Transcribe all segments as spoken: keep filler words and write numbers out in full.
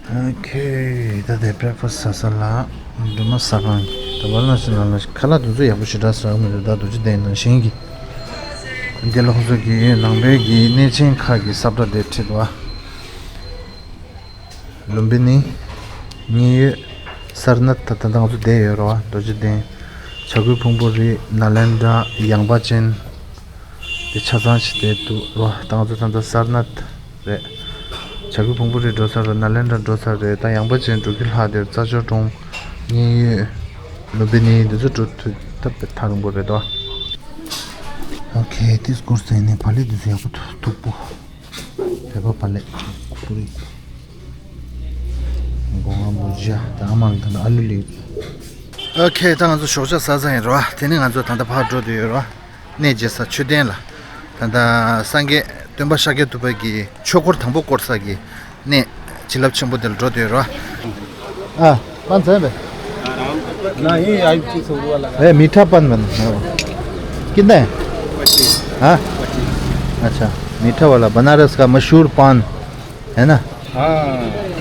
ཨོ་ཁེ། ད་དེ་བྷེ་རེག་ཕ་སི་ཟ་ས་ལ་འགྲོ་མ་ཟ་གང་གི་ད་བར་ལ་སི་ནང་ལ་ཁ་ལག་དེ་ཚོ་ཡག་པོ་ཞེ་དྲག་ཟ་གི་མི་འདུག་ད་རྡོ་རྗེ་གདན་ནང་བཞིན་གྱི་འདི་ལ་ཁོང་ཚོ་གི་ནང་པའི་གི་གནས་ཆེན་ཁག་གི་ས་བཀྲ་དེ་བྲིས་འདུག་ལུམ་བི་ནི། མཉན་ཡོད། སར་ནཱཐ། ད་ལྟ་ང་ཚོ་བསྡད་ཡོད་རེད་བ། རྡོ་རྗེ་གདན། བྱ་རྒོད་ཕུང་པོ་རི། ནཱ་ལེནྡྲ། ཡངས་པ་ཅན། དེ་ཆ་ཚང་ཞིག་བསྡད་འདུག་རོ། ད་ང་ཚོ་ད་ལྟ་སར་ནཱཐ་རེད། བྱ་རྒོད་ཕུང་པོ་རི་འགྲོ་ས་རེད། ནཱ་ལེནྡྲ་འགྲོ་ས་རེད། ད་ཡངས་པ་ཅན་འགྲོ་གི་ལྷག་དེར་རྩྭ་མཆོག་གྲོང་། མཉན་ཡོད། ལུམ་བི་ནི་འདི་ཚོ་འགྲོ་ཐུབ་ཐབས་ཐག་རིང་པོ་རེད་དོ། ཨོ་ཁེ། དེ་སྐོར་ཟེར་ནས་བག་ལེབ་འདི་ཚོ་ཡག་པོ་འདུག་སྟུག་པོ། བོད་པ་བག་ལེབ་པུ་རི། སྒོ་ང་བུ་ཇ་དང་མ་ལ་ད་ཨ་ལུ་ལི། ཨོ་ཁེ། ད་ང་ཚོ་ཞོགས་ཇ་ཟ་ས་ཡིན་རོ། དེ་ནས་ང་ཚོ་ད་ལྟ་ཕར་འགྲོ་དུས་ཡོད་རོ། གནས་མཇལ་ས་མཆོད་རྟེན་ལ། ད་ལྟ་སངས་རྒྱས་སྟོན་པ་ཤཱཀྱ་ཐུབ་པ་གི་ཆོས་འཁོར་དང་པོ་བསྐོར་ས་གི་གནས་བྱིན་རླབས་ཆེན་པོ་དེ་ལ་འགྲོ་དུས་ཡོད་རོ། ཨ། पान सही है? नहीं, आई चीज हुआ लगा। ए, मीठा पान बन। कितना है? हाँ? अच्छा, मीठा वाला बनारस का मशहूर पान है ना? हाँ,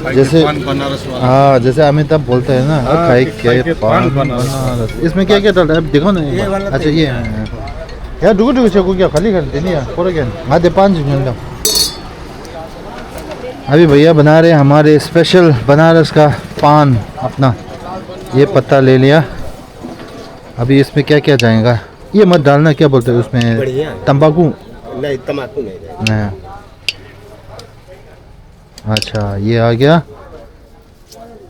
खाई के जैसे पान बनारस वाला। हाँ, जैसे अमिताभ बोलता है ना, हाँ, खाई के पान बनारस। इसमें क्या क्या डालता है? अब देखो ना एक बार। अच्छा, ये है। यार, डुगु डुगु चको क्या खाली कर देनी है? पूरा क्या? हाँ, दे पाँच झंडा। अभी भैया बना रहे हमारे स्पेशल बनारस का पान अपना। ये पत्ता ले लिया। अभी इसमें क्या क्या जाएगा? ये मत डालना, क्या बोलते हैं उसमें? बढ़िया। तंबाकू? नहीं, तंबाकू नहीं। नहीं। अच्छा, ये आ गया।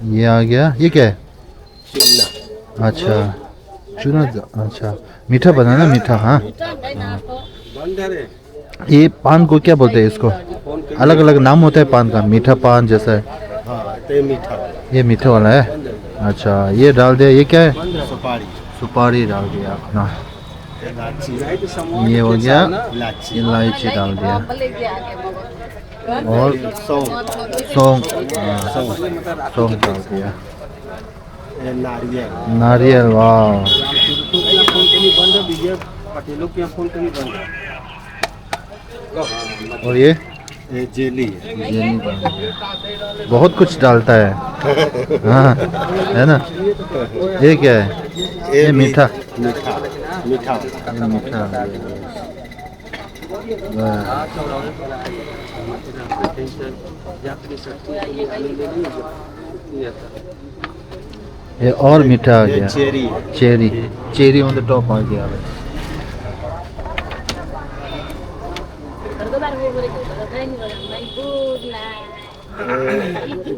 ये आ गया। ये क्या है? चूना। अच्छा। चूना। अच्छा। मीठा बनाना, मीठा। हाँ। बंद है रे। ये पान को क्या बोलते हैं इसको? अलग अलग नाम होता है पान का। मीठा पान जैसा है। हाँ, तो ये मीठा वाला। ये मीठा वाला है। अच्छा, ये डाल दिया। ये क्या है? सुपारी। सुपारी डाल दिया अपना। इलायची। ये हो गया। इलायची। इलायची डाल दिया। और सौंफ। सौंफ। हाँ, सौंफ। सौंफ डाल दिया। ये नारियल। नारियल, वाह। रामचंद्र तो क्या फोन कहीं बंद है, विजय पटेलों के यहाँ फोन कहीं बंद है। और ये? ये जेली है। जेली डाल दिया। बहुत कुछ डालता है। हाँ, है ना? ये क्या है? ये ये भी मीठा। मीठा, मीठा। ये मीठा। वाह। ये और मीठा आ ये गया। चेरी है। Cherry, cherry on the top आ गया।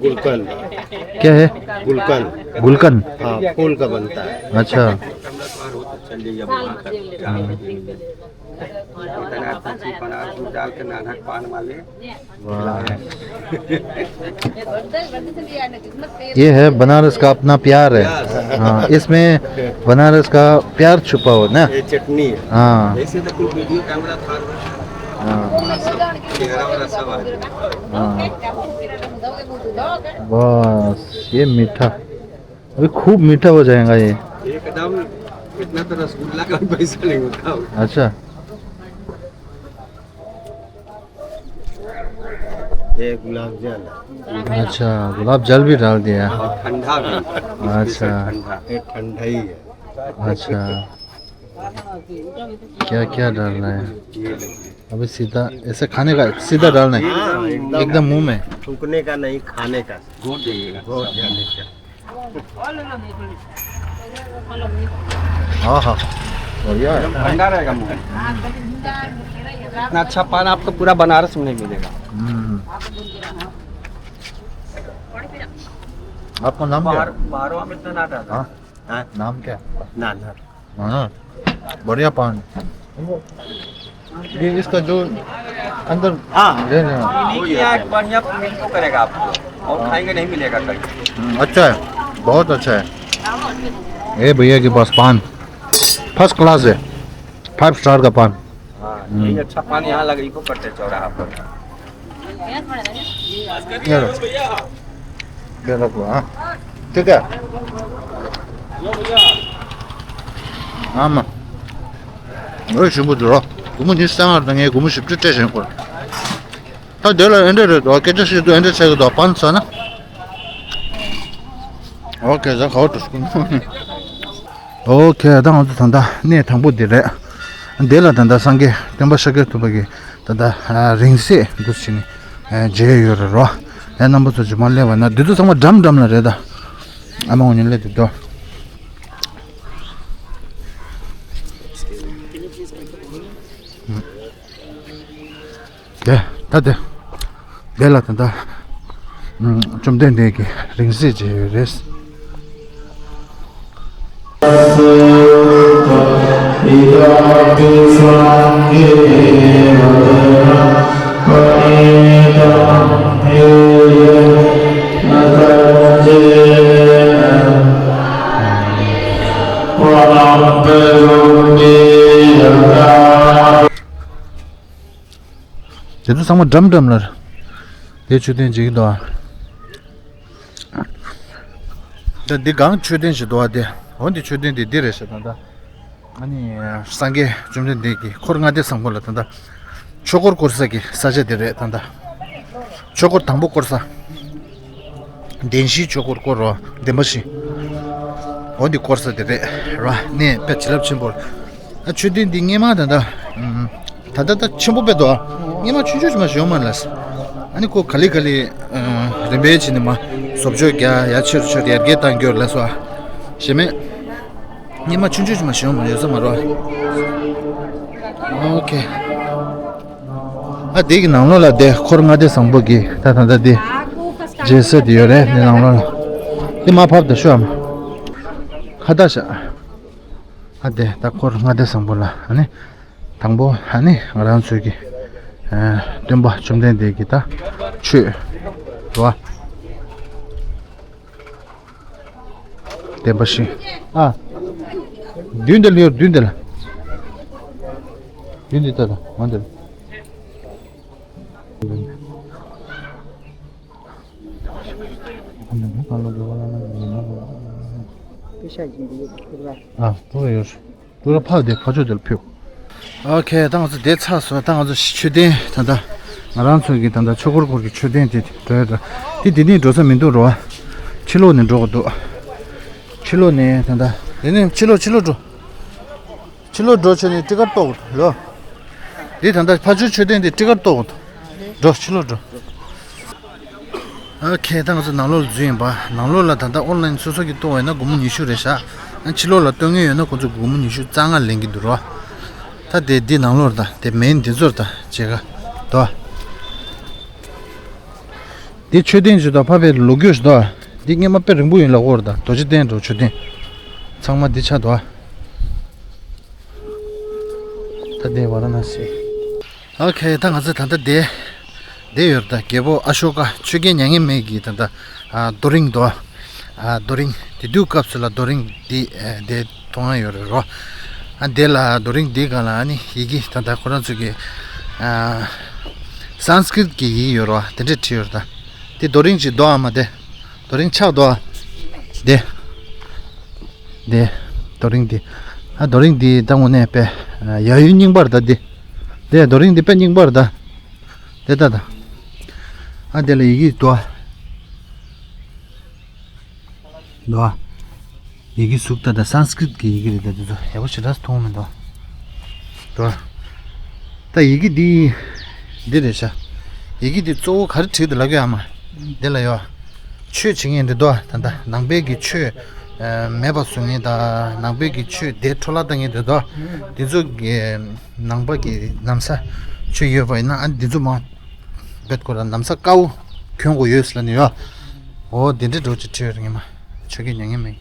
गुलकंद। क्या है? गुलकंद। गुलकंद? हाँ, फूल का बनता है। अच्छा। हाँ। इतना तुलसी बनारस में डाल के नाना पान वाले। वाह। ये है बनारस का अपना प्यार है। हाँ, इसमें बनारस का प्यार छुपा हो ना। ये चटनी है। हाँ। ऐसे तो कोई वीडियो कैमरा था। हाँ। चेहरा वाला सब आ गया। हाँ। बस, ये मीठा। अभी खूब मीठा हो जाएगा ये। एकदम। इतना तो रसगुल्ला का भी पैसा नहीं होता होगा। अच्छा। ये गुलाब जल है। अच्छा, गुलाब जल भी डाल दिया। और ठंडा भी। अच्छा। ठंडा। ये ठंडा ही है। अच्छा। क्या क्या डालना है? ये देखिए। अभी सीधा ऐसे खाने का, सीधा डालना है। हाँ, एकदम। एकदम मुंह में। थूकने का नहीं, खाने का। घोट जाइएगा। घोट जाने का। हाँ, हाँ। बढ़िया है। ठंडा रहेगा मुंह। इतना अच्छा पान आपको पूरा बनारस में नहीं मिलेगा। हम्म। आपका नाम क्या है? बाहर, बाहरों में इतना ना डाला। हाँ? हाँ? नाम क्या है? ना, ना। हाँ, बढ़िया पान। ये इसका जो अंदर हाँ। ले लेना। चीनी की यहाँ एक बढ़िया फीलिंग को करेगा आपको, और हाँ। खाएंगे नहीं मिलेगा कहीं। हम्म, अच्छा है, बहुत अच्छा है। ये भैया के पास पान फर्स्ट क्लास है, फाइव स्टार का पान। हाँ, हम्म। यही अच्छा पान यहाँ लगे, इको कट्टे चौराहा पर। ये लो। ये रखो, हाँ। ठीक है। ཨ་མ། ཨོ་ཞིམ་པོ་འདུག་རོ། སྒོར་མོ་ཉི་ཤུ་རྩ་ལྔ་དང་ངས་སྒོར་མོ་བཞི་བཅུ་སྤྲད་བཞིན་གོ། ད་དེ་ལ་ཨེ་འདྲ་རེད་དོ། སྐད་ཆ་བཤད་དུས་ཨེ་འདྲ་བྱེད་གི་འདུག་པན་ཟ་ན། ཨོ་ཁེ། ཟ་ཁ་བ་འགྲོ་སྐུ། ཨོ་ཁེ། ད་ང་ཚོ་ད་ལྟ་གནས་དང་པོ་འདི་རེད། འདི་ལ་ད་ལྟ་སངས་རྒྱས་སྟོན་པ་ཤཱཀྱ་ཐུབ་པ་གི་ད་ལྟ་རིང་བསྲེལ་འདུག་བྱས་ནས་མཇལ་ཡོད་རེད་རོ། ཡ་རྣམ་པ་ཚོ་རྗེས་མ་སླེབས་པ་ན་འདི་ཚོ་ཚང་མ་འགྲམ་འགྲམ་ལ་རེད་ད། ཨ་མ་འོ་ཉིན་སླེབས་འདུག་དོ། དེ་ད་དེ་དེ་ལ་ད་ལྟ་བཅོམ་ལྡན་འདས་ཀྱི་རིང་བསྲེལ་བྱས་ཡོད་རེད། དེ་ཚོ་ཚང་མ་འགྲམ་འགྲམ་ལ་དེ་མཆོད་རྟེན་བྱེད་ཀྱི་འདུག་ཨ། ད་འདི་གང་མཆོད་རྟེན་ཞིག་འདུག་ཨ། དེ་འོ་འདི་མཆོད་རྟེན་དེ་འདི་རེད་ཤག་ད་ལྟ། ཨ་ནི་སངས་རྒྱས་བཅོམ་ལྡན་འདས་ཀྱི་འཁོར་ལྔ་སྡེ་བཟང་པོ་ལ་ད་ལྟ་ཆོས་འཁོར་བསྐོར་ས་གི་ས་ཆ་དེ་རེད་ད་ལྟ། ཆོས་འཁོར་དང་པོ་བསྐོར་ས། བདེན་བཞིའི་ཆོས་འཁོར་བསྐོར་རོ། བདེན་པ་བཞི། འོ་འདི་བསྐོར་ས་དེ་རེད་ར། གནས་དཔེ་བྱིན་རླབས་ཆེན་པོ། ཨ་མཆོད་རྟེན་འདི་སྔས་མ་ད་ལྟ་ཨམ། ད་ལྟ་ད་ཆེན་པོ་དཔེ་འདུག་ཨ། སྔས་མ་ཆུང་ཆུང་ཞིག་མ་ཞིག་ཡོད་མ་རེད་ལ། ཨ་ནི་ཁོ་ག་ལེ་ག་ལེ་ཨ་རིམ་པས་བྱས་ནས་མ་བཟོ་བཅོས་རྒྱག་ཡ་ཆེ་རུ་ཆེ་རུ་ཡར་རྒྱས་བཏང་རྒྱུ་རེད་ལ་སོ། ཨ་ཞེ་མེད། སྔས་མ་ཆུང་ཆུང་ཞིག་མ་ཞིག་ཡོད་མ་རེད། ཡོད་ས་མ་རེད། ཨོ་ཁེ། ཨ་དེ་གི་ནང་ལོགས་ལ་དེ་འཁོར་ལྔ་སྡེ་བཟང་པོ་གི་ད་ད་ད་དེ་མཇལ་ས་དེ་ཡོད་རེད། དེ་ནང་ལོགས་ལ་དེ་མ་ཕབ་ད་ཤོག་ཨ་མ། ཁ་བཏགས་ཤག་ཨ་དེ་ད་འཁོར་ལྔ་སྡེ་བཟང་པོ་ལ་ཨ་ནི་དང་པོ་ཨ་ནི་ང་རང་ཚོའི་གི་ཨ་སྟོན་པ་བཅོམ་ལྡན་འདས་ཀྱི་ད་ཆོས་རེད་བ། བདེན་པ་བཞི། ཨ། མདུན་དེ་ལ་ཡོད། མདུན་དེ་ལ། མདུན་དེ་ལྟ་དང་། འོ་འདི་ལ། ཨ། ཕྲུ་གུ་ཡོད། ཕྲུ་གུ་ཕར་དེ་ཕར་ཕྱོགས་དེར་ཕེབས། ཨོ་ཁེ། ད་ང་ཚོ་བསྡད་ཚར་སོང་། ད་ང་ཚོ་མཆོད་རྟེན་ད་ལྟ་ང་རང་ཚོ་གི་ད་ལྟ་ཆོས་འཁོར་སྐོར་གྱི་མཆོད་རྟེན་དེ་འགྲོ་ཡ་ད། དེ་དེ་ནས་འགྲོ་ས་མི་འདུག་རོ། ཕྱི་ལོགས་ནས་འགྲོ་དགོས་འདུག་ཕྱི་ལོགས་ནས་ད་ལྟ་དེ་ནས་ཕྱི་ལོགས་ཕྱི་ལོགས་འགྲོ། ཕྱི་ལོགས་འགྲོ་བྱས་ནས་ཊི་ཀཊ་གཏོང་དགོས་འདུག་ལོ། འདི་ད་ལྟ་ཕ་ཇོ་མཆོད་རྟེན་དེ་ཊི་ཀཊ་གཏོང་དགོས་འདུག་འགྲོ་ཕྱི་ལོགས་འགྲོ། ཨོ་ཁེ། ད་ང་ཚོ་ནང་ལོགས་ལ་འཛུལ་ཡིན་པ། ནང་ལོགས་ལ་ད་ལྟ་ཨོན་ལན་སོ་སོ་གིས་གཏོང་བ་ཡིན་ན་སྒོར་མོ་ཉི་ཤུ་རེད་ཤག་ཨ་ཕྱི་ལོགས་ལ་གཏོང་མཁན་ཡོད་ན་ཁོ་ཚོ་སྒོར་མོ་ཉི་ཤུ་རྩ་ལྔ་ལེན་གྱི་འདུག་རོ། ད་དེ་འདི་ནང་ལོགས་ད་དེ་མེན་འདི་ཚོར་ད་བྱེད་ག་དོ། འདི་མཆོད་རྟེན་ཞིག་དང་ཕ་བའི་ལོ་རྒྱུས་ཞིག་དང་། འདི་སྔས་མ་དཔེ་རིང་པོ་ཡིན་ལབ་ཀྱི་ཡོད་རེད་ད། རྡོ་རྗེ་གདན་འགྲོ་མཆོད་རྟེན་ཚང་མ་འདི་ཆགས་འདུག་ད་འདི་ཝ་ར་ཎ་སི། ཨོ་ཁེ། ད་ང་ཚོ་ད་ལྟ་འདི་འདི་ཡོད་རེད་ད། རྒྱལ་པོ་ཨ་ཤོ་ཀ་ཆོས་རྒྱལ་མྱ་ངན་མེད་ཀྱི་ད་ལྟ་ཨ་རྡོ་རིང་དོ། ཨ་རྡོ་རིང་དེ་དུས་སྐབས་སུ་ལ་རྡོ་རིང་འདི་ཨ་དེ་མཐོང་ཡ་ཡོད་རེད་རོ། ཨ་དེ་ལ་རྡོ་རིང་འདིའི་སྒང་ལ་ཨ་ནི་ཡི་གེ་ད་ལྟ་ཁོ་རང་ཚོ་གི་ཨ་སཾ་སྐྲྀཏ་གི་ཡི་གེ་ཡོད་རོ། དེ་འདྲས་བྲིས་ཡོད་རེད་ད། དེ་རྡོ་རིང་ཅིག་འདུག་ཨ་མ། དེ་རྡོ་རིང་ཆགས་འདུག་ཨ། དེ་དེ་རྡོ་རིང་འདི། ཨ་རྡོ་རིང་འདི་ད་དངོས་གནས་དཔེ་ཡ་ཡུལ་རྙིང་པ་རེད་ད། འདི་དེ་རྡོ་རིང་འདི་དཔེ་རྙིང་པ་རེད་ད། དེ་ལྟ་དང་། ཨ་དེ་ལ་ཡི་གེ་འདུག་ཨ། འདུག་ཨ། ཡི་གེ་གཟུགས་ལྟ་དང་སཾ་སྐྲྀཏ་གི་ཡི་གེ་རེད་ད། དེ་ཚོ་ཡག་པོ་ཞེ་དྲག་མཐོང་མི་འདུག་ཨ། འདུག་ཨ། ད་ཡི་གེ་འདི་འདི་རེད་ཤག་ཡི་གེ་འདི་གཙོ་བོ་ག་རེ་བྲིས་འདུག་ལབ་ཀྱི་ཡོད་ཨ་མ། འདི་ལ་ཡོད་ཨ། ཆོས་བྱེད་མཁན་འདི་འདུག་ཨ། ད་ལྟ་ནང་པའི་གི་ཆོས་ཨ་མེད་པ་བཟོ་མཁན་དང་ནང་པའི་གི་ཆོས་དེ་འཕྲོ་བརླག་བཏང་མཁན་འདི་འདུག་ཨ། འདི་ཚོ་གི་ནང་པ་གི་ན་བཟའ་ཆོས་ཡོད་པ་ཡིན་ན་ཨ་འདི་ཚོ་མ། བེད་ཁོ་ར་ན་བཟའ་དཀར་པོ་གྱོན་དགོས་ཡོད་ཟེར་ལབ་ནས་ཡོད། འོ་དེ་འདྲའི་འགྲོ་ཅིག་ཁྲིད་ཡོད་རེད་ངས་མ། ཆོས་རྒྱལ་མྱ་ངན་མེད།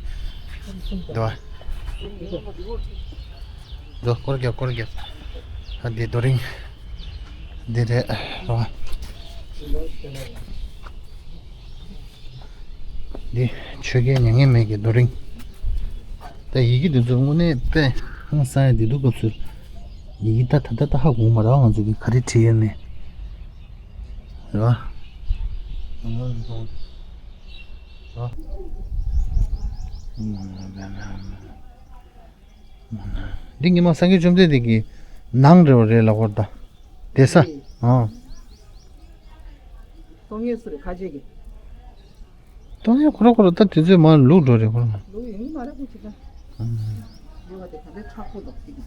འདུག་ཨ། འདུག་སྐོར་རྒྱབ་སྐོར་རྒྱབ། ཨ་འདི་རྡོ་རིང་། འདི་རེད་རོ། འདི་ཆོས་རྒྱལ་མྱ་ངན་མེད་ཀྱི་རྡོ་རིང་། ད་ཡི་གེ་འདི་ཚོ་དངོས་གནས་དཔེ་ཧང་སང་ཡ་འདི་འདུག་སྐབས་སུ། ཡི་གེ་ད་ད་ད་ད་ཧ་གོ་མ་རེད་ང་ཚོ་གི་ག་རེ་བྲིས་ཡོད་མེད། རེད་བ། འདི་ཉི་མ་སངས་རྒྱས་བཅོམ་ལྡན་འདས་ཀྱི་ནང་རེད་བ་རེད་ལབ་པ་རེད་ད། བསྡད་ས། ཨང་། སྟོང་ཉིད་སུ་རེད་ཁ་ཆེ་གི། གཏོང་ཡ་ཁོ་ར་ཁོ་ར་ད་དུས་ཚོད་མར་ལུག་འགྲོ་རེད་ཁོ་ར། ལུག་ཡིན་མ་རེད་ཁོ་ཅི་ད། ལུག་དེ་ག་འདྲ་མཁྲེགས་པོ་འདུག་ཅིག་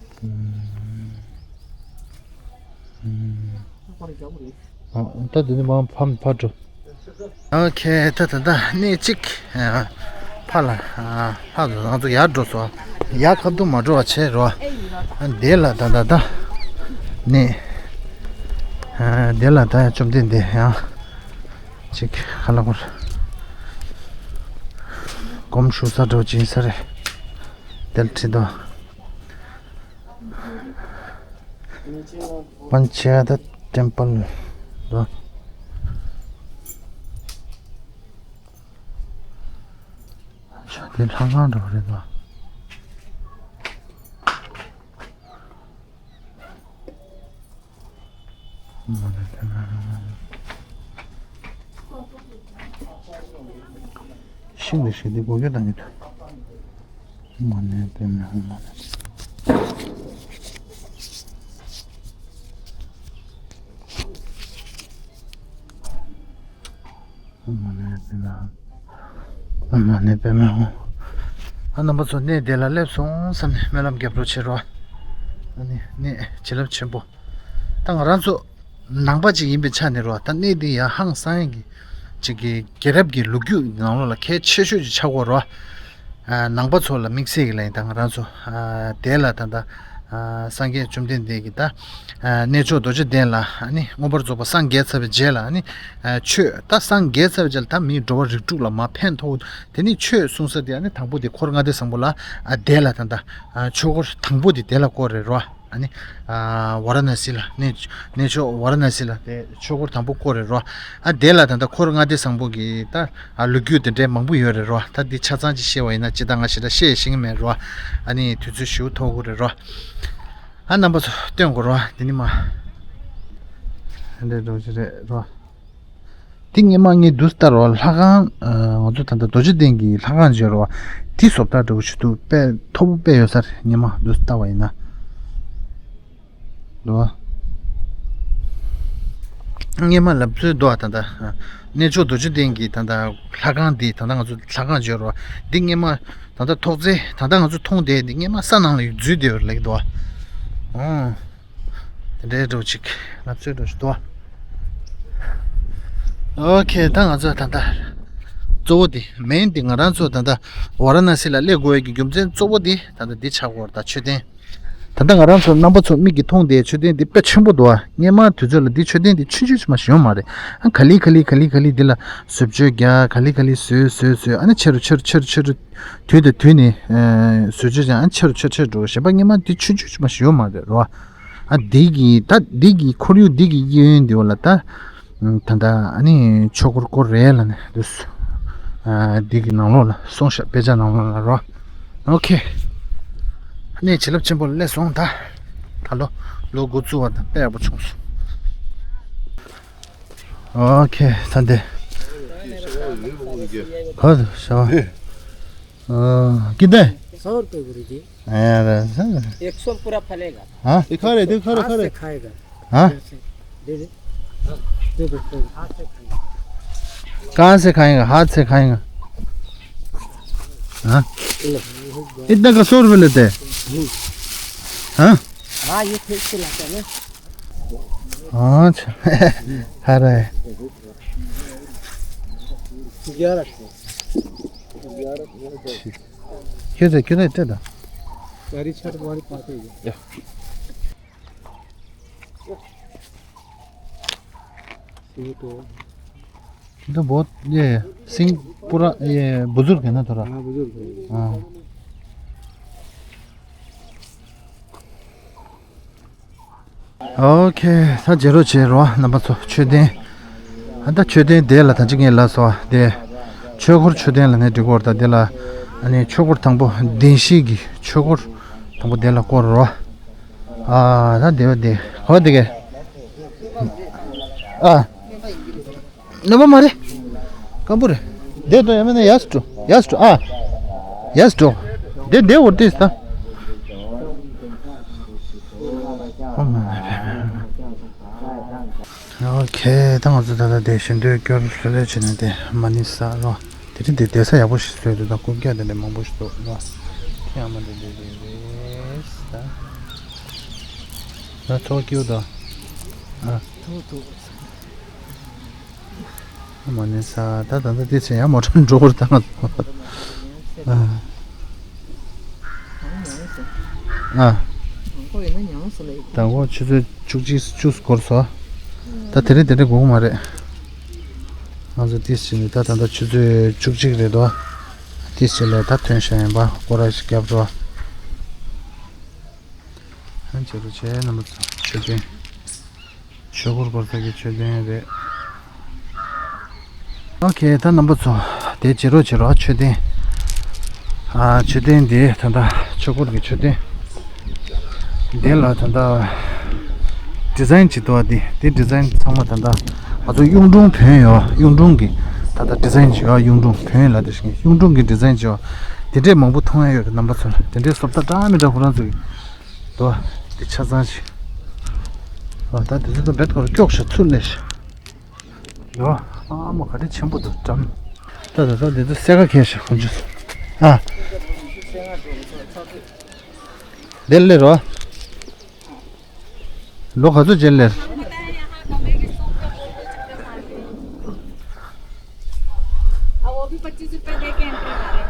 ཁོ་ར་རྒྱག་གི་རེད། ད་དེ་ནི་མར་ཕམ་ཕར་འགྲོ། ཨོ་ཁེ། ད་ད་ད་གནས་གཅིག་ཕར་ལ་ཕར་ལ་ང་ཚོ་ཡར་འགྲོ་སོང་། ཡར་ཁ་ཐུག་མ་འགྲོ་བ་བྱས་རོ། དེ་ལ་ད་ད་ད་གནས་དེ་ལ་ད་བཅོམ་ལྡན་འདས་ཡང་གཅིག་ཁ་ལ་སྐོར་སྒོམ་ཞུ་ས་འགྲོ་ཅིག་ས་རེད། དེར་ཁྲིད་དོ། པན་ཆ་ཡ་ཏ་ཊེམ་པལ་དོ། ཆ་དེ་ལྷ་ཁང་འགྲོ་རེད་དོ། ཤིང་ལ་ཞིག་འདི་སྒོ་རྒྱུ་དང་གི་དུ། མ་ནས་པེ་མེ་ཧོང་མ་ནས། མ་ནས་པེ་མེ་ཧོང་། མ་ནས་པེ་མེ་ཧོང་། ཨ་རྣམ་པ་ཚོ་གནས་དེ་ལ་སླེབས་སོང་བསམ་ནས་སྨོན་ལམ་རྒྱབ་རོགས་བྱེད་རོགས། ཨ་ནི་གནས་བྱིན་རླབས་ཆེན་པོ། ད་ང་རང་ཚོ་ནང་པ་ཅིག་ཡིན་པའི་ཆ་ནས་རོ། ད་གནས་འདི་ཡ་ཧང་སང་ཡང་གི་ཅིག་གི་རྒྱལ་རབས་ཀྱི་ལོ་རྒྱུས་ནང་ལོགས་ལ་གལ་ཆེ་ཤོས་ཅིག་ཆགས་ཀྱི་ཡོད་རོ། ནང་པ་ཚོ་ལ་དམིགས་བསལ་གྱི་ལན་ད་ང་རང་ཚོ་དེ་ལ་ད་ད་སངས་རྒྱས་བཅོམ་ལྡན་འདས་ཀྱི་ད་གནས་མཆོག་རྡོ་རྗེ་གདན་ལ་ཨ་ནི་མངོན་པར་རྫོགས་པ་སངས་རྒྱས་ཚར་བའི་རྗེས་ལ་ཨ་ནི་ཆོས་ད་སངས་རྒྱས་ཚར་བའི་རྗེས་ལ་ད་མིའི་འགྲོ་བ་རིགས་དྲུག་ལ་མ་ཕན་ཐོགས། དེ་ནི་ཆོས་གསུང་ས་དེ་ཨ་ནི་དང་པོ་དེ་འཁོར་ལྔ་སྡེ་བཟང་པོ་ལ་དེ་ལ་ད་ད་ཆོས་འཁོར་དང་པོ་དེ་དེ་ལ་བསྐོར་རེད་རོ། ཨ་ནི། ཝཱ་ར་ཎ་སི་ལ་གནས་གནས་མཆོག་ཝཱ་ར་ཎ་སི་ལ་དེ་ཆོས་འཁོར་དང་པོ་བསྐོར་རེད་རོ། ཨ་དེ་ལ་ད་ལྟ་འཁོར་ལྔ་སྡེ་བཟང་པོ་གི་ད་ལོ་རྒྱུས་དེ་འདྲའི་མང་པོ་ཡོད་རེད་རོ། ད་འདི་ཆ་ཚང་ཅིག་བཤད་པ་ཡིན་ན་ཅི་ད་ང་ཞེ་དྲག་བཤད་ཤེས་ཀྱི་མེད་རོ། ཨ་ནི་དུས་ཚོད་ཞེ་པོ་ཐོགས་ཀྱི་རེད་རོ། ཨ་རྣམ་པ་ཚོ་སྟོན་དགོས་རོ། འདི་ནི་མ་འདྲ་འགྲོ་གི་རེད་རོ། འདི་སྔས་མ་ངས་འདུག་ལྟ་རོགས། ལྷ་ཁང་། ང་ཚོ་ད་ལྟ་རྡོ་རྗེ་གདན་གྱི་ལྷ་ཁང་བརྗོད་རོགས། འདི་བཟོ་ལྟ་འདྲ་བོ་ཞིག་འདུག་དཔེ་མཐོ་པོ་དཔེ་ཡོད་ས་རེད། སྔས་མ་འདུག་ལྟ་བ་ཡིན་ན། འདུག་སྔས་མ་ལབ་ཚོད་འདུག་ད་ལྟ་གནས་མཆོག་རྡོ་རྗེ་གདན་གྱི་ད་ལྟ་ལྷ་ཁང་འདི་ད་ལྟ་ང་ཚོ་ལྷ་ཁང་བརྗོད་རོགས། འདི་སྔས་མ་ད་ལྟ་ཐོག་བརྩེགས་ད་ལྟ་ང་ཚོ་མཐོང་བསྡད་འདི་སྔས་མ་ས་ནང་ལ་འཛུལ་བསྡད་ཡོད་རེད་ལབ་ཀྱི་འདུག་ཨོ། དེ་འདྲའི་འགྲོ་ཅིག་ལབ་ཚོད་འགྲོ་ཞིག་འདུག་ཨོ་ཁེ། ད་ང་ཚོ་ད་ལྟ་གཙོ་བོ་དེ་མེན་དེ་ང་རང་ཚོ་ད་ལྟ་ཝཱ་ར་ཎ་སི་ལ་སླེབས་དགོས་ཡས་ཀྱི་རྒྱུ་མཚན་གཙོ་བོ་དེ་ད་ལྟ་འདི་ཆགས་ཡོད་རེད། ད་མཆོད་རྟེན་ད་ལྟ་ང་རང་ཚོ་རྣམ་པ་ཚོ་མིག་གིས་མཐོང་བསྡད་མཆོད་རྟེན་འདི་དཔེ་ཆེན་པོ་འདུག་ཨ་སྔས་མ་དུས་ཚོད་ལ་འདི་མཆོད་རྟེན་འདི་ཆུང་ཆུང་ཞིག་མ་ཞིག་ཡོད་མ་རེད། ཨ་ག་ལེ་ག་ལེ་ག་ལེ་ག་ལེ་འདི་ལ་བཟོ་བཅོས་རྒྱག་ག་ལེ་ག་ལེ་བཟོས་བཟོས་བཟོས་ཨ་ནི་ཆེ་རུ་ཆེ་རུ་ཆེ་རུ་ཆེ་རུ། དུས་དང་དུས་ནས་བཟོ་བཅོས་ཀྱང་ཆེ་རུ་ཆེ་རུ་ཆེ་རུ་འགྲོ། གཞན་པ་སྔས་མ་འདི་ཆུང་ཆུང་ཞིག་མ་ཞིག་ཡོད་མ་རེད་རོ། ཨ་འདི་གི་ད་འདི་གི་ཁོར་ཡུག་འདི་གི་གཡས་གཡོན་འདི་བ་ལ་ད་ད་ད་ཨ་ནི་ཆོས་འཁོར་བསྐོར་རེད་ལ་ནས་འདུག་འདི་གི་ནང་ལོགས་ལ་སོང་ཤག་དཔེ་ཆ་ནང་ལོགས་ལ་རོ། ཨོ་ཁེ། གནས་བྱིན་རླབས་ཆེན་པོ་ལ་སླེབས་སོང་། ད་ད་ལོ་ལོ་འགོ་བཙུགས་པ་དང་དཔེ་ཡག་པོ་བྱུང་སོང་། ཨོ་ཁེ། ད་འདི། ཧོ་ཤ་བ། कितने? सौ रुपये गुरु जी। अरे सर। एक सौ पूरा फलेगा। हाँ? दिखा रहे, दिखा रहे, हाथ खा से रहे। खाएगा। हाँ? दे दे। दे दे, दे दे। हाथ से खाएगा। कहाँ से खाएगा? हाथ से खाएगा। हाँ? लो। इतना का सौ रुपये लेते हैं? हम्म। हाँ? हाँ, ये फिर से लाता है ना। अच्छा। हरा है। ग्यारह। ग्यारह। क्यों थे, क्यों नहीं थे ना? चारी छठ बारी पाते हैं। या। ये तो ये तो बहुत, ये सिंह पूरा, ये बुजुर्ग है ना थोड़ा। हाँ, बुजुर्ग है। हाँ। ཨོ་ཁེ། ད་རྗེས་རོགས་བྱེད་རོགས་རྣམ་པ་ཚོ། མཆོད་རྟེན། ཨ་ད་མཆོད་རྟེན་དེ་ལ་ད་ཅི་ངས་ལབ་སོང་དེ། ཆོས་འཁོར་མཆོད་རྟེན་ལ་ནས་འགྲིག་གོ་ར། ད་དེ་ལ་ཨ་ནི་ཆོས་འཁོར་དང་པོ་བདེན་བཞིའི་གི་ཆོས་འཁོར་དང་པོ་དེ་ལ་བསྐོར་རོགས། ཨ་ད་དེ་བ་དེ་ག་བ་དེ་གས། ཨ། ནོ་མ་མ་རེད། སྐམ་པོ་རེད། དེ་དོ་ཡ་མེད་ན་ཡས་འགྲོ། ཡས་འགྲོ། ཨ། ཡས་འགྲོ། དེ་དེ་འོ་དེ་ས། ཨོ་ཁེ། ད་ང་ཚོ་ད་ལྟ་དེ་ཞིང་དུས་སྐྱོར་ལེ་ལེ་བྱས་ནས་དེ་མ་ཎི་བསགས་རོགས། དེ་རིང་འདི་བསྡད་ས་ཡག་པོ་ཞིག་བཟོས་འདུག་ད་རྐུབ་བཀྱག་དེ་འདྲ་མང་པོ་ཞིག་འདུག་ལ། ཁྱེད་ཨ་མ་འདི་འདི་འདི་རེད་ད། ད་ཚོགས་སྐྱིད་ད། ཨ། ཐུག་ཐུག་མ་ཎི་ས། ད་ད་ལྟ་དེ་ཚེ་ཡང་མོ་ཊ་འགྲོ་བར་བཏང་། ཨ། ཨ། དང་པོ་ཆུ་ཚོད་བཅུ་གཅིག་བཅུ་སྐོར་སོ། ད་དེ་རིང་དེ་འདྲ་དགོས་ཀྱི་མ་རེད། ང་ཚོ་ཏིས་བྱས་ནས་ད་ད་ལྟ་ཆུ་ཚོད་བཅུ་གཅིག་རེད་དོ། ཏིས་བྱས་ལས་ད་ཐོན་ཤག་ཡིན་པ་སྐོར་ར་ཞིག་བརྒྱབ་འགྲོ། ཨ་ནི་བྱེད་རོགས་བྱས་རྣམ་པ་ཚོ་མཆོད་རྟེན། ཆོས་འཁོར་བསྐོར་ས་གི་མཆོད་རྟེན་རེད། ཨོ་ཁེ། ད་རྣམ་པ་ཚོ་དེ་བྱེད་རོགས་བྱེད་རོགས་མཆོད་རྟེན། ཨ། མཆོད་རྟེན་འདི་ད་ལྟ་ཆོས་འཁོར་གྱི་མཆོད་རྟེན། འདི་ལ་ད་ལྟ་ཌི་ཛའིན་བྱེད་འདུག་བ། འདི་འདི་ཌི་ཛའིན་ཚང་མ་ད་ལྟ་ང་ཚོ་གཡུང་དྲུང་བོན་ཡོད། གཡུང་དྲུང་གི་ད་ལྟ་ཌི་ཛའིན་བྱེད་ཡོད། གཡུང་དྲུང་བོན་ལ་དེ་བཞིན་གཡུང་དྲུང་གི་ཌི་ཛའིན་བྱེད་ཡོད། དེ་འདྲས་མང་པོ་མཐོང་ཡ་ཡོད་རེད། རྣམ་པ་ཚོ་ལ་དེ་འདྲས་བཟོ་ལྟ་འདྲ་མི་འདྲ་ཁོ་རང་ཚོ་གི་འདུག་བ། འདི་ཆ་ཚང་ཞིག་ཨ། ད་དེ་ཚོ་ད་བེད་ཁོ་རང་སྐྱོགས་ཤ་ཚུར་ལས་ཤ། ཡོ། ཨ་མ་ག་དེ་ཆེན་པོ་འདུག་འགྲམ། ད་ད་ད་དེ་ཚོ་སེ་ག་ཁེལ་ཤག་ཁོང་ཚོ། ཨ། དེ་སླེབས་རོ། ལོ་ག་ཚོད་རྗེས་སླེབས། हाँ, वो भी पच्चीस रुपए दे के एंट्री मारे।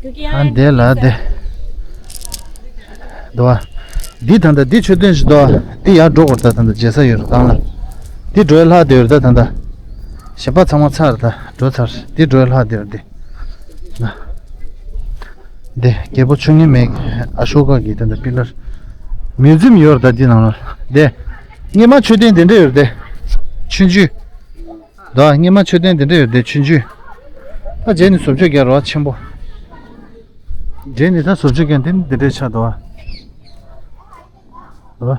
क्योंकि यहाँ ཨ། དེ་ལ་དེ། འདུག་བ། འདི་ད་ལྟ་འདི་མཆོད་རྟེན་ཞིག་འདུག་བ། འདི་ཡར་འགྲོ་དགོས་ད། ད་ལྟ་མཇལ་ས་ཡོད་རེད་སྒང་ལ། འདི་འགྲོ་ཡ་ལྷག་བསྡད་ཡོད་རེད་ད། ད་ལྟ་གཞན་པ་ཚང་མ་ཚར་ད། འགྲོ་ཚར། འདི་འགྲོ་ཡ་ལྷག་བསྡད་ཡོད་རེད་འདི། ན། འདི་རྒྱལ་པོ་ཆུང་ངེ་མེད་ཨ་ཤོ་ཀ་གི་ད་ལྟ་པི་ལར། མིའུ་ཛིམ་ཡོད་རེད་ད་འདི་ནང་ལ། འདི་སྔོན་མ་མཆོད་རྟེན་འདི་འདྲ་ཡོད་རེད་དེ། ཆུང་ཆུང་། ད་སྔོན་མ་མཆོད་རྟེན་འདི་འདྲ་ཡོད་དེ་ཆུང་ཆུང་། ད་རྗེས་ནས་བཟོ་བཅོས་རྒྱག་རོགས་ཆེན་པོ། རྗེས་ནས་ད་བཟོ་བཅོས་རྒྱག་འདི་འདི་འདྲའི་ཆགས་འདུག་ཨ།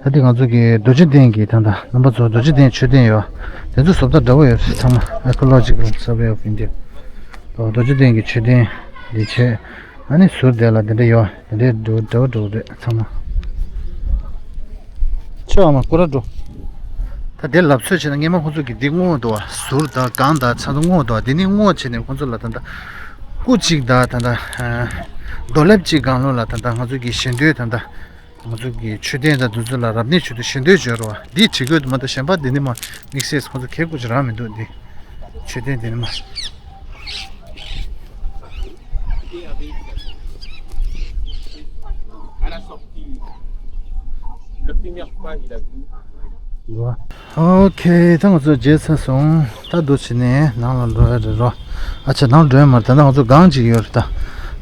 ད། ད་འདི་ང་ཚོ་གི་རྡོ་རྗེ་གདན་གྱི་ད་ལྟ་རྣམ་པ་ཚོ་རྡོ་རྗེ་གདན་མཆོད་རྟེན་ཡོད། དེ་ཚོ་བཟོ་ལྟ་འདྲ་པོ་ཡོད་རེད། ཚང་མ་Archaeological Survey of India། རྡོ་རྗེ་གདན་གྱི་མཆོད་རྟེན་འདི་བྱས། ཨ་ནི་ཟུར་དེ་ལ་དེ་འདྲ་ཡོད། དེ་འདྲའི་འདྲ་པོ་འདྲ་པོ་རེད་ཚང་མ། ཆོས་ཨ་མ་སྐོར་ར་འགྲོ། ད་དེ་ལབ་ཚོད་བྱས་ན་སྔོན་མ་ཁོང་ཚོ་གི་འདི་སྔོག་འདུག་བ། ཟུར་དང་སྒང་དང་ཚང་ཚང་སྔོག་འདུག་བ། དེ་ནས་སྔོག་བྱས་ནས་ཁོང་ཚོ་ལ་ད་ལྟ་སྐུ་གཅིག་དང་ད་ལྟ་རྡོ་ལེབ་གཅིག་སྒང་ལོགས་ལ་ད་ལྟ་ང་ཚོ་གི་ཞེ་འདོད་ད་ལྟ། ང་ཚོ་གི་མཆོད་རྟེན་དང་དེ་ཚོ་ལ་རབ་གནས་མཆོད་རྟེན་ཞེ་འདོད་བརྗོད་རོགས། འདི་བྱེད་དགོས་འདུག་མ་གཏོགས་གཞན་པ་འདི་ནི་མ་དམིགས་བསལ་ཁོང་ཚོ་གལ་དགོས་ཀྱི་རང་མི་འདུག་འདི་མཆོད་རྟེན་འདི་ནི་མ། ཨོ་ཁེ། ད་ང་ཚོ་མཇལ་ཚར་སོང་། ད་འདུག་བྱས་ནས་ནང་ལ་འགྲོ་ཡ་རེད་རོ། ཨ་ཅེ། ནང་འགྲོ་ཡ་མ་རེད། ད་ནང་ང་ཚོ་སྒང་ཅིག་ཡོད་རེད་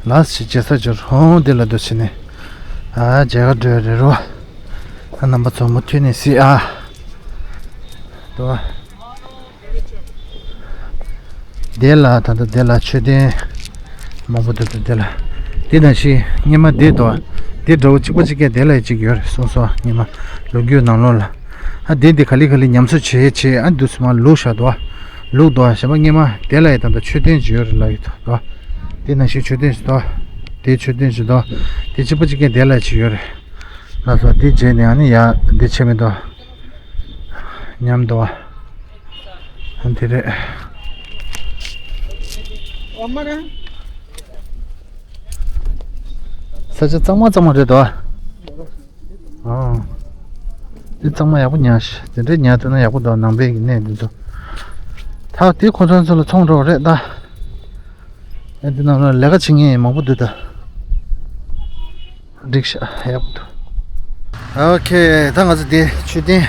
ད། ལ་ཞིག་མཇལ་ས་ཅིག་ཡོད་རེད། ཧོང་འདི་ལ་འདུག་བྱས་ནས། ཨ། མཇལ་ཁ་འགྲོ་ཡ་རེད་རོ། ཨ། རྣམ་པ་ཚོ་མུ་མཐུད་ནས་གཟིགས་ཨ། འདུག་བ། དེ་ལ་ད་ལྟ་དེ་ལ་མཆོད་རྟེན་མང་པོ་འདུག་དེ་ལ། དེ་ནང་བཞིན་སྔོན་མ་དེ་འདུག་བ། དེ་འདྲ་བོ་གཅིག་པ་གཅིག་རྐྱང་དེ་ལ་གཅིག་ཡོད་རེད་གསུངས་སོང་། སྔོན་མ་ལོ་རྒྱུས་ནང་ལོགས་ལ། ཨ། དེ་འདི་ག་ལེ་ག་ལེ་ཉམས་གསོ་བྱས་བྱས། ཨ། འདུག་སེ་མར་བླུགས་བཞག་འདུག་བ། བླུགས་འདུག་བ། གཞན་པ་སྔོན་མ་དེ་ལ་ཡི་ད་ལྟ་མཆོད་རྟེན་ཅིག་ཡོད་རེད་ལབ་ཡོད་འདུག་བ། དེ་ནང་བཞིན་མཆོད་རྟེན་ཅིག་འདུག་བ། དེ་མཆོད་རྟེན་ཅིག་འདུག་བ། དེ་གཅིག་པ་གཅིག་རྐྱང་དེ་ལ་ཅིག་ཡོད་རེད། ལགས་སོ། དེ་རྗེས་ནས་ཨ་ནི་ཡ་འདི་ཆེ་མི་འདུག་བ། ཉམས་འདུག་བ། ཨ། འདི་རེད། ས་ཆ་གཙང་མ་གཙང་མ་རེད་དོ། ཨོ། འདི་གཙང་མ་ཡག་པོ་ཉར་ཤག་དེ་འདྲའི་ཉར་ཐུབ་ན་ཡག་པོ་འདུག་ནང་པའི་གི་གནས་འདི་ཚོ། ད་དེ་ཁོ་ཚོ་ཚོ་ལ་ཚོང་འགྲོ་བ་རེད་ད། ཨ། འདི་ནང་ལ་ལས་ཀ་བྱེད་མཁན་མང་པོ་འདུག་ད། འགྲིག་ཤག་ཡག་པོ་འདུག་ཨོ་ཁེ། ད་ང་ཚོ་དེ་མཆོད་རྟེན་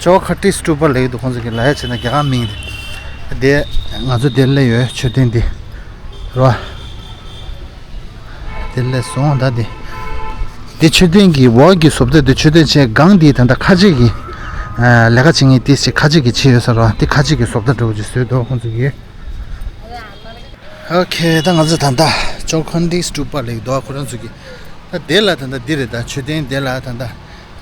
ཇོ་ཁ་ཏི་སྟུ་པ་ལབ་ཀྱི་འདུག་ཁོང་ཚོ་གི་ལབ་ཡ་བྱས་ན་རྒྱ་གར་མིང་དེ། དེ་ང་ཚོ་དེ་སླེབས་ཡོད། མཆོད་རྟེན་འདི་རོ། དེ་སླེབས་སོང་ད་དེ། དེ་མཆོད་རྟེན་གྱི་འོག་གི་བཟོ་ལྟ་དེ། མཆོད་རྟེན་བྱས་སྒང་དེ་ད་ལྟ་ཁ་ཆེ་གི། ཨ། ལས་ཀ་བྱེད་མཁན་དེ་ཞིག་ཁ་ཆེ་གི་བྱས་ཡོད་ས་རོ། དེ་ཁ་ཆེ་གི་བཟོ་ལྟ་འདྲ་བོ་ཅིག་བཟོས་འདུག་ཁོང་ཚོ་གིས། ཨོ་ཁེ། ད་ང་ཚོ་ད་ལྟ་ཇོ་ཁ་ཏི་སྟུ་པ་ལབ་ཀྱི་འདུག་ཁོ་རང་ཚོ་གི། ད་དེ་ལ་ད་ལྟ་འདི་རེད། ད་མཆོད་རྟེན་དེ་ལ་ད་ལྟ་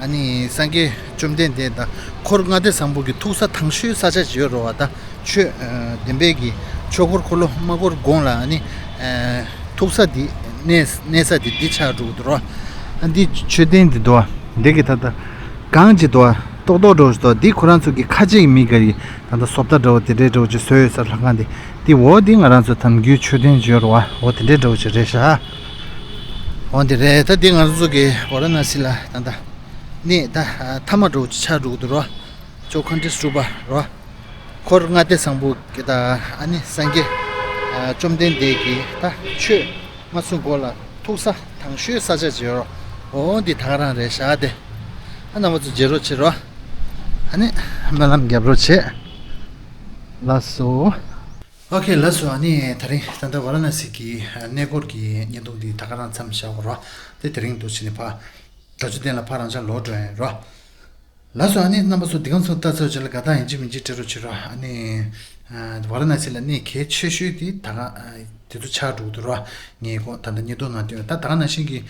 ཨ་ནི་སངས་རྒྱས་བཅོམ་ལྡན་འདས་དང་འཁོར་ལྔ་སྡེ་བཟང་པོ་གི་ཐུག་ས་དང་ཤོས་ས་ཆ་ཅིག་ཡོད་རེད་བ། ད་ཆོས། ཨ། བདེན་པའི་གི་ཆོས་འཁོར་འཁོར་ལོ་མ་བསྐོར་གོང་ལ་ཨ་ནི། ཨ། ཐུག་ས་འདི་གནས་གནས་ས་འདི་འདི་ཆགས་འགྲོ་གི་འདུག་རོ། ཨ་འདི་མཆོད་རྟེན་འདི་འདུག་འདི་གི་ད་ལྟ་གང་ཅི་འདུག་ཏོག་ཏོག་འགྲོ་བཞིན་འདུག་འདི་ཁོ་རང་ཚོ་གི་ཁ་ཆེ་གི་མི་ག་ཡི་ད་ལྟ་བཟོ་ལྟ་འདྲ་བོ་དེ་འདྲའི་འདྲ་བོ་ཅིག་བཟོས་ཡོད་ས་ལྷ་ཁང་འདི། འདི་འོ་འདི་ང་རང་ཚོ་དམ་རྒྱུད་མཆོད་རྟེན་བརྗོད་རོ་བ་འོ་དེ་འདྲའི་འདྲ་བོ་ཅིག་རེད་ཤག་འོ་འདི་རེད། ད་འདི་ང་རང་ཚོ་གི་ཝ་ར་ཎ་སི་ལ་ད་ལྟ་གནས་ད་མཐའ་མ་འདྲ་བོ་ཅིག་ཆགས་འགྲོ་གི་འདུག་རོ། ཅོ་ཁ་འདྲི་སུ་པ་རོ། འཁོར་ལྔ་སྡེ་བཟང་པོ་གི་ད་ཨ་ནི་སངས་རྒྱས་ཨ་བཅོམ་ལྡན་འདས་ཀྱི་ད་ཆོས་མ་གསུང་གོང་ལ་ཐུག་ས་དང་ཤོས་ས་ཆ་བརྗོད་རོ། འོ་འདི་ད་ག་རང་རེད་ཤག་སྟེ། ཨ་རྣམ་པ་ཚོ་མཇལ་རོགས་བྱེད་རོགས། ཨ་ནི་སྨོན་ལམ་རྒྱབ་རོགས་བྱེད། ལགས་སོ། ཨོ་ཁེ་ལགས་སོ། ཨ་ནི་དེ་རིང་ད་ལྟ་ཝ་ར་ཎ་སི་གི་གནས་སྐོར་གྱི་བརྙན་ཐུང་འདི་ད་ག་རང་མཚམས་བཞག་གོ་རོགས། དེ་དེ་རིང་འདུག་བྱས་ནས་ཕ་དགྲ་བཅོམ་གདན་ལ་ཕར་རང་ཅག་ལོག་འགྲོ་ཡིན་རོགས། ལགས་སོ། ཨ་ནི་རྣམ་པ་ཚོ་འདི་ག་ཚོ་ལྟ་ཚོད་བྱེད་ལ་དགའ་ཐང་ཡིན་གཅིག་མིན་གཅིག་སྤྲད་རོགས་བྱེད་རོགས། ཨ་ནི་ཝ་ར་ཎ་སི་ལ་གནས་གལ་ཆེ་ཤོས་དེ་ད་ག་དེ་ཚོ་ཆགས་འགྲོ་གི་འདུག་རོགས། ངས་ཁོ་ད་ལྟ་ཉེ་དོ་ན་དེ་ད་ད་ག་ནང་བཞིན་གྱི་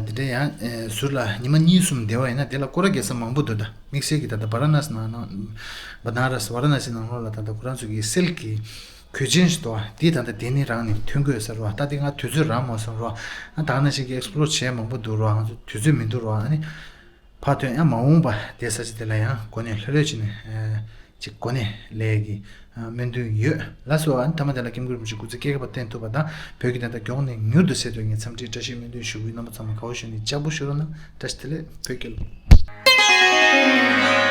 འདི་འདྲ་ཡང་ཟུར་ལ་ཉི་མ་གཉིས་གསུམ་བསྡད་པ་ཡིན་ན་དེ་ལ་སྐོར་ར་རྒྱག་ས་མང་པོ་འདུག་ད་དམིགས་བསལ་གྱི་ད་ལྟ་བ་ར་ཎ་སི་ནང་ན་བ་ན་ར་སི་ཝ་ར་ཎ་སི་ནང་ལོགས་ལ་ད་ལྟ་ཁོ་རང་ཚོ་གི་སིལ་གྱི་གོས་ཆེན་ཞིག་འདུག་བ། འདི་ད་ལྟ་དེ་ནི་རང་ནས་ཐོན་དགོས་ཟེར་བ། ད་འདི་ང་དུས་ཚོད་རག་མ་སོང་རོགས། ཨ་ད་ག་ནང་བཞིན་གྱི་ཨེགས་པོ་ལོར་བྱས་མང་པོ་འདུག་རོགས། ང་ཚོ་དུས་ཚོད་མི་འདུག་རོགས། ཨ་ནི། ཕར་ཐོན་ཡང་མ་འོངས་པ་དེ་ས་ཆ་དེ་ལ་ཡང་གོ་གནས་ལྷོད་ལྷོད་བྱས་ནས་ཅིག་གོ་གནས་ལས་ཀྱི་སྨོན་འདུན་ཡོད། ལགས་སོ། ཨ་ནི་མཐའ་མ་དེ་ལ་ཀེམ་ཀུ་རིན་པོ་ཆེ་སྐུ་ཚེ་བསྐལ་བརྒྱར་བརྟན་ཐུབ་པ་དང་བོད་ཀྱི་བདེན་མཐའ་མགྱོགས་ནས་མྱུར་དུ་གསལ་ཐུབ་ངས་འཚམས་འདྲིའི་བཀྲ་ཤིས་སྨོན་འདུན་ཞུ་གི་ཡོད། རྣམ་པ་ཚང་མ་དགའ་བོ་ཞུ་ནས་ལྕགས་པོ་ཞུ་རོགས་གནང་། བཀྲ་ཤིས་བདེ་ལེགས། བོད་རྒྱལ་ལོ།